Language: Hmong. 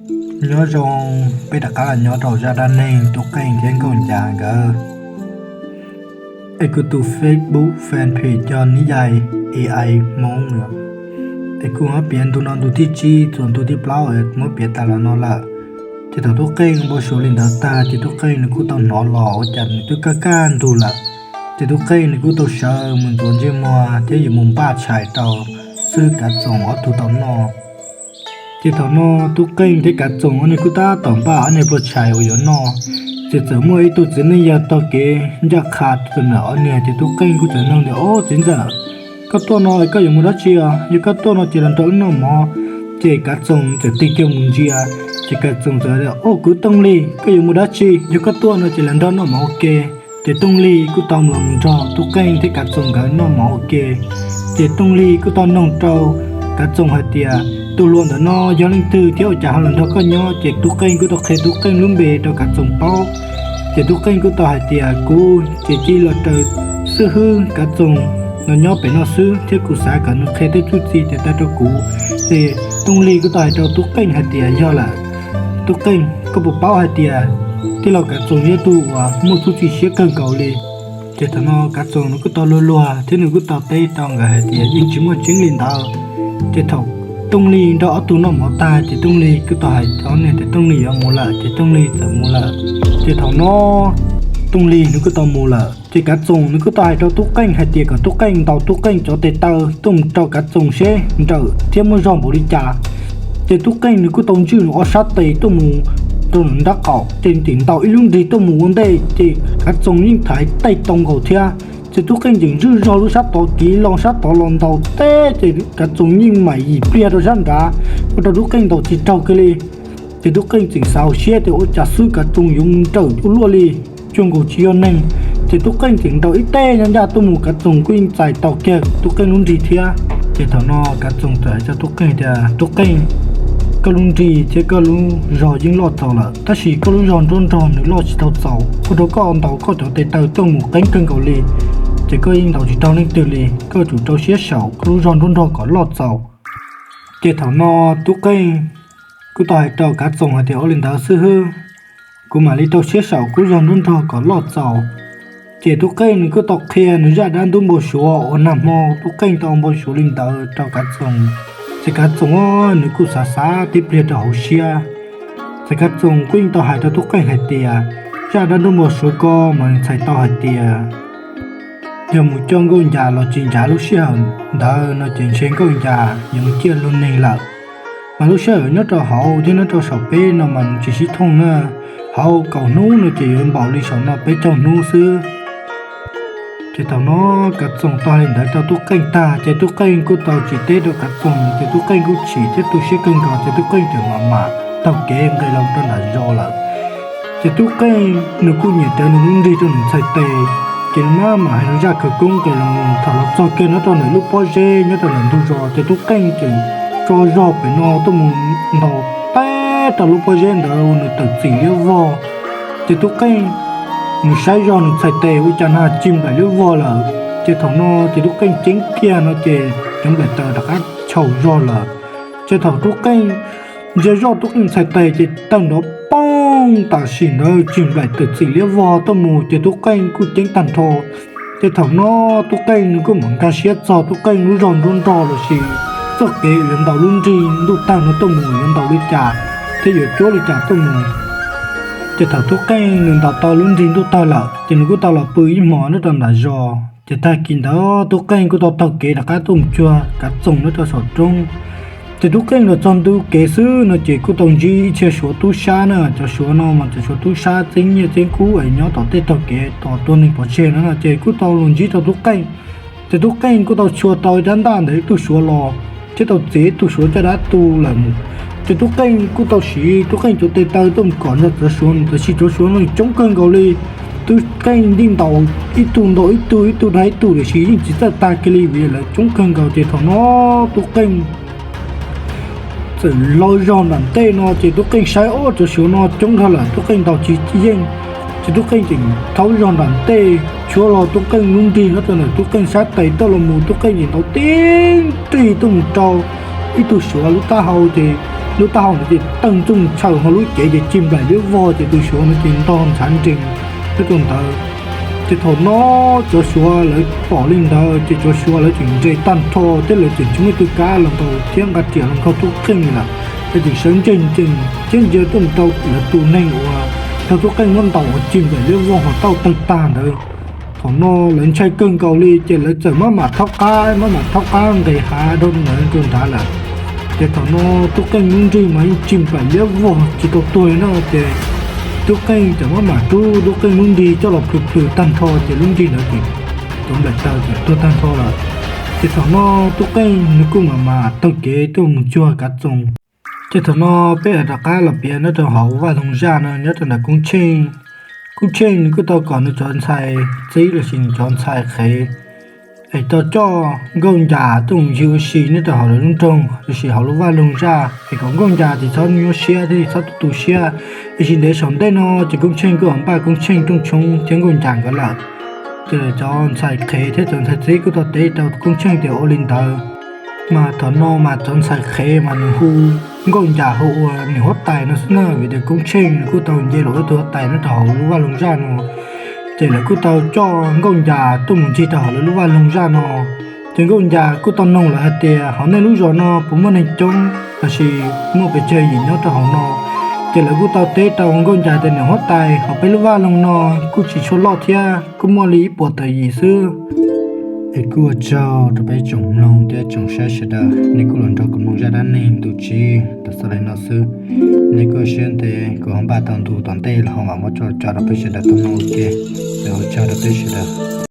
Nyob zoo, peb rov qab los nyob rau zaj dab neeg Tub Qeej thiab Nkauj Ncas nkawd. Es kuv tus Facebook fanpage yog Nib Yais A I Hmoob no. Es kuv ho piav ntu no ntu thib tsib txuas ntu thib plaub muab piav tas los no lawm. Ces thaum Tub Qeej npau suav li ntawd tag ces Tub Qeej nws kuj tau hnov los ua cas nws twb kaj kaj ntug lawm. Ces Tub Qeej nws kuj tau sawv mus ntxuav ntsej muag thiab yuav mus npaj tshais rau xwb Kav Txoos ob tug tau noj. Ces thaum no Tub Qeej thiab Kav Txoos ob niag kuj tab tom npaj ob niag pluag tshais uas yuav noj, ces txawm muaj ib tug txiv neej yawg taug kev ncaj qha tus ntawm ob niag, ces Tub Qeej kuj txawm nug tias, Ob txiv ntxawm, koj tuaj no koj yuav mus dab tsi os? Yog koj tuaj no ces los nrog wb noj mov. Ces Kav Txoos txawm tig kiag mus ntsia, ces Kav Txoos txawm tias, Ob, kuv Tooj Lig, koj yuav mus dab tsi? Yog koj tuaj no ces los nrog noj mov ua ke. Ces Tooj Lig kuj tau los mus nrog Tub Qeej thiab Kav Txoos nkawd noj mov ua ke. Ces Tooj Lig kuj tau noog rau Kav Txoos hais tias, Tus hluas ntawm no yog leej twg thiab ua cas ho los nrog koj nyob? Ces Tub Qeej kuj tau qhia Tub Qeej lub npe rau Kav Txoos paub. Ces Tub Qeej kuj tau hais tias, Kuv ces cia li los raws xib hwb Kav Txoos no nyob pem no xwb thiab kuv xav kom nws qhia tej txuj ci tes taw rau kuv. Ces Tooj Lig kuj tau hais rau Tub Qeej hais tias, Yog lawm, Tub Qeej, koj puas paub hais tias tij laug Kav Txoos yog ib tug uas muaj txuj ci siab kawg nkaus li? Ces thaum no Kav Txoos nws kuj tau luag luag thiab nws kuj tau teb rau nkawd hais tias, Yeej tsis muaj tseeb li ntawd. Ces thaum Tooj Lig nrog ob tug noj mov tag ces Tooj Lig kuj tau hais rau ob niag tias Tooj Lig yuav mus lawm ces Tooj Lig txawm mus lawm. Ces thaum no Tooj Lig nws kuj tau mus lawm, ces Kav Txoos nws kuj tau hais rau Tub Qeej hais tias kom Tub Qeej ntaus Tub Qeej cov tes taw tuaj mus rau Kav Txoos seb nrawm thiab muaj zog npaum li cas. Ces Tub Qeej nws kuj tau ntswj nws ob sab tes tuaj mus rau nws nraub qaum, ces nws txawm ntaus ib lub nrig tuaj mus ua ntej, ces Kav Txoos yeej thaiv taij tau nkaus thiab. Ces Tub Qeej txawm ntswj zog lub sab tod kiv los sab tod los ntaus teb, ces Kav Txoos yeej mam yim pliag rau sab nrad, ua rau Tub Qeej ntaus tsis raug kiag li. Ces Tub Qeej txawm xav hauv siab tias ua cas xwb Kav Txoos yuav mus nrawm ua luaj li, cuag nkaus tsis yog neeg. Ces Tub Qeej txawm ntaus ib teg nyob ncaj tuaj mus, Kav Txoos kuj yeej txais tau kiag Tub Qeej lub nrig thiab. Ces thaum no Kav Txoos txawm hais rau Tub Qeej tias, Tub Qeej, koj lub nrig thiab koj lub zog yeej loj txaus lawm, tab sis koj lub zog nruab nrog nws loj tsis tau txaus, ua rau koj ntaus koj cov tes taw tuaj mus qeeb kawg nkaus li, ces koj yeej ntaus tsis raug leej twg li. Koj tsum rau siab saum koj lub zog nruab nrog kom loj txaus. Ces thaum no Tub Qeej kuj tau hais rau Kav Txoos hais tias, Ua li ntawd xwb hwb, kuv mam li rau siab saum kuv zog nruab nrog kom loj txaus. Ces Tub Qeej nws kuj tau qhia nws zaj dab ntub npau suav uas nag hmo Tub Qeej tau npau suav li ntawd rau Kav Txoos. Ces Kav Txoos nws kuj xav xav tib pliag rau hauv siab. Ces Kav Txoos kuj yeej tau hais rau Tub Qeej hais tias, Zaj dab ntub npau suav ko mas nws txhais tau hais tias yog mus coj Nkauj Ncas los tsis ncav lub sij hawm ntawd no ces ntshe Nkauj Ncas yuav mus ciaj luag neeg lawm. Mas lub sij hawm nyob rau hauv thiab nyob rau saum peb no mas nws tsis sib thooj na. Hauv kaum hnub no ces yuav npaum li saum no peb caug hnub xwb. Ces thaum no Kav Txoos tau hais li ntawd rau Tub Qeej tag ces Tub Qeej kuj tau tsis teb rau Kav Txoos, ces Tub Qeej kuj chim thiab tu siab kawg nkaus ces Tub Qeej txawm mam mam taug kev nqis los rau nram zos lawm. Ces Tub Qeej nws kuj nyiam rawv nws lub nrig rau nws ntxhais tes, ces nws maj mam hais nws zaj khawv koob nqis los mus. Thaum los txog kiag nyob rau ntawm lub pob zeb nyob rau ntawm ntug zos ces Tub Qeej txawm tso zog pem no tuaj mus ntaus teb rau lub pob zeb ntawd ua nws tawm txim liab vog. Ces Tub Qeej nws saib zog nws ntxhais tes ua cas na cig nplaim liab vog lawm. Ces thaum no ces Tub Qeej ceeb kiag no ces cov nplaim taws rov qab tshau zog lawm. Ces thaum Tub Qeej ntsia zoj Tub Qeej ntxhais tes ces tawg nrov poob tam sim ntawd cig nplaim tawm txim liab vog tuaj mus, ces Tub Qeej kuj ceeb tag nrho. Ces thaum no Tub Qeej nws kuj mam nkag siab txog Tub Qeej lub zog nruab nrog los sis txoj kev yuav ntaus lub nrig ntuj tawg no tuaj mus yuav ntaus li cas thiab yuav cuab li cas tuaj mus. Ces thaum Tub Qeej nws ntaus tau lub nrig ntuj tawg lawm ces nws kuj tau los pw ib hmos nyob rau nram zos. Ces tag kis ntawd Tub Qeej kuj tau taug kev rov qab tuaj mus cuag Kav Txoos nyob rau saum roob. Ces Tub Qeej los txog ntu kev xwb no ces kuj tau ntsib ib txhia Suav tub sab na, cov Suav no mas cov Suav tub sab txeeb nyiaj txeeb kub es nyob tom tej taug kev tos tua neeg pov tseg no no ces kuj tau los ntsib rau Tub Qeej. Ces Tub Qeej kuj tau tshua tau rab ntaj ntawm ib tug Suav los thiab tau txiav ib tug Suav caj dab tu lawm mus. Ces Tub Qeej kuj tau siv Tub Qeej cov tes taw tuaj mus kom nrog cov Suav, tab sis cov Suav no coob kawg nkaus li. Tub Qeej yeej ntaus ib tug ntaus ib tug, ib tug dhau ib tug, tiam sis yeej tsis txawj tag kiag li vim lawv coob kawg nkaus. Ces thaum no Tub Qeej txawm hla zog nram ntej no ces Tub Qeej saib ob cov Suav no coob dhau lawm Tub Qeej ntaus tsis yeej. Ces Tub Qeej tseem thaub zog nram ntej tshuab los Tub Qeej lub nrig nyob rau ntawm Tub Qeej sab tes tuaj los mus, Tub Qeej tseem ntaus tib nrig tuaj mus rau ib tug Suav lub taub hau ces lub taub hau ntawd ces teej txooj ntshaw ho lub cev ces cig nplaim liab vog ces tus Suav ntawd ces ntog ntshav nrees nyob rau ntawd. Ces thaum no cov Suav lawv pom li ntawd ces cov Suav lawv tseem nres tag nrho thiab lawv tseem tsis muaj tus kab los ntaus thiab nqa riam los nkaug Tub Qeej li lawm. Lawv tseem sawv ntseg ntseg thiab ntsia tuaj mus rau lawv tus neeg uas raug Tub Qeej muab ntaus uas cig nplaim liab vog ho tauj teeg tag ntawd. Thaum no lawv ntshai kawg nkaus li ces lawv txawm maj mam thaub qab maj mam thaub qab nqes hav rau ntawd rau nrad lawm. Ces thaum no Tub Qeej lub nrig mas yeej cig nplaim liab vog tsis tau tuag li no ces Tub Qeej txawm maj mam rub Tub Qeej lub nrig coj los plhws plhws tag nrho ces lub nrig ntawd ces cov nplaim taws ces tuag tag nrho lawm. Ces thaum no Tub Qeej nws kuj mam mam taug kev tuaj mus cuag Kav Txoos. Ces thaum no peb rov qab los piav nyob rau hauv Vaj Loog Zaj no nyob rau ntawm Koob Tsheej. Koob Tsheej nws kuj tau kom nws cov ntxhais txib lossis nws cov ntxhais qhev es tau coj Nkauj Ncas tuaj mus ncig ua si nyob rau hauv lawv lub nroog lossis hauv lub Vaj Loog Zaj es kom Nkauj Ncas ces txhob nyuaj siab thiab txhob tu tu siab. Tiam sis ntev saum ntej no ces Koob Tsheej kuj ho npaj Koob Tsheej rooj tshoob thiab Nkauj Ncas nkawd lawm. Ces cov ntxhais qhev thiab cov ntxhais txib kuj tau teb rau Koob Tsheej tias ua li ntawd. Mas thaum no mas cov ntxhais qhev mas nws hu Nkauj Ncas hu ua nws huab tais no xwb na, vim tias Koob Tsheej nws kuj tau nce los ua tus huab tais nyob rau hauv lub Vaj Loog Zaj no. Ces lawv kuj tau coj Nkauj Ncas tuaj mus ncig rau hauv lawv lub Vaj Loog Zaj no. Ces Nkauj Ncas kuj tau noog lawv hais tias hauv nej lub zos no puas muaj neeg coob lossis muaj pes tsawg yim nyob rau hauv no. Ces lawv kuj tau teb rau Nkauj Ncas tias niam huab tais, hauv peb lub vaj loog no kuj tsis tshua loj thiab, kuj muaj li ib puas tawm yim xwb. Es kuj ua tsaug rau peb tsoom mloog thiab tsoom saib sawv daws, nej kuj los nrog kuv mloog zaj dab neeg ntu tsib los xaus li no xwb. Nej kuj siab ntev kuv ho npaj tau ntu tom ntej los ho mam muab tso rau peb sawv daws tau mloog ua ke. Es ua tsaug rau peb sawv daws.